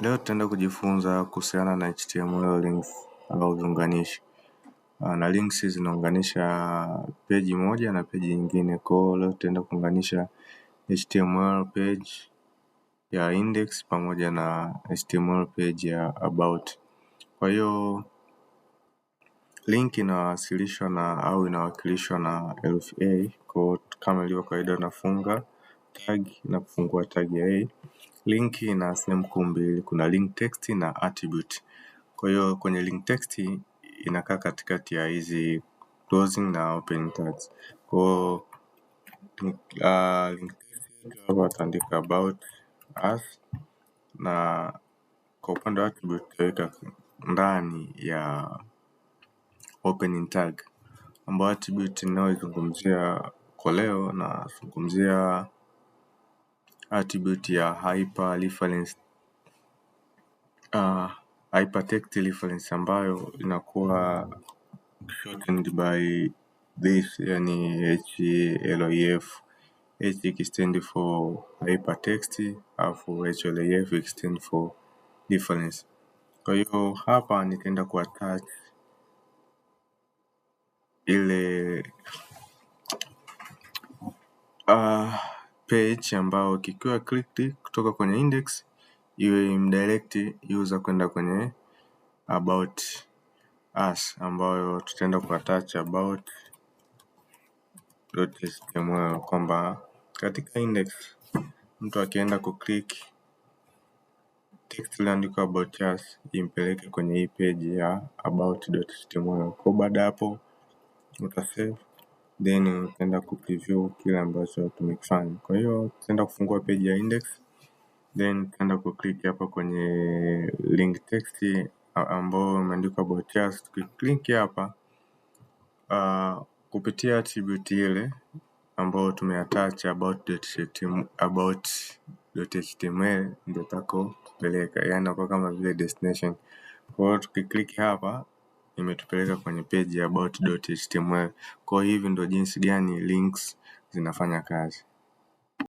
Leo tutaenda kujifunza kuhusiana na HTML links au viunganishi. Na links zinaunganisha peji moja na peji nyingine. Kwa hiyo leo tutaenda kuunganisha HTML page ya index pamoja na HTML page ya about. Kwa hiyo link inawasilishwa na au inawakilishwa na herufi A. Kwa hiyo kama ilivyo kawaida unafunga tag na kufungua tag ya A. Link ina sehemu kuu mbili, kuna link text na attribute. Kwa hiyo kwenye link text inakaa katikati ya hizi closing na opening tags. Kwa hiyo link text hapa tutaandika about us, na kwa upande wa attribute tutaweka ndani ya opening tag, ambayo attribute ninayoizungumzia kwa leo nazungumzia attribute ya hyper reference, hypertext reference ambayo inakuwa shortened by this, yani HLEF. H ikistand for hypertext alafu HLEF ikistand for reference. Kwa hiyo hapa nitaenda kuattach ile page ambayo ikiwa clicked kutoka kwenye index iwe imdirect user kwenda kwenye about us, ambayo tutaenda kuattach about.html, kwamba katika index mtu akienda kuclick text iliyoandikwa about us impeleke kwenye hii page ya about.html. Kwa baada hapo utasave, then utaenda kupreview kile ambacho tumekifanya. Kwa hiyo tutaenda kufungua page ya index, then tutaenda kuclick hapa kwenye link text ambayo imeandikwa about us. Tukiclick hapa kupitia attribute ile ambayo tumeattach about.html about.html ndio itakotupeleka, yaani inakuwa kama vile destination. Kwa hiyo tukiclick hapa imetupeleka kwenye page ya about.html. Kwa hiyo hivi ndio jinsi gani links zinafanya kazi.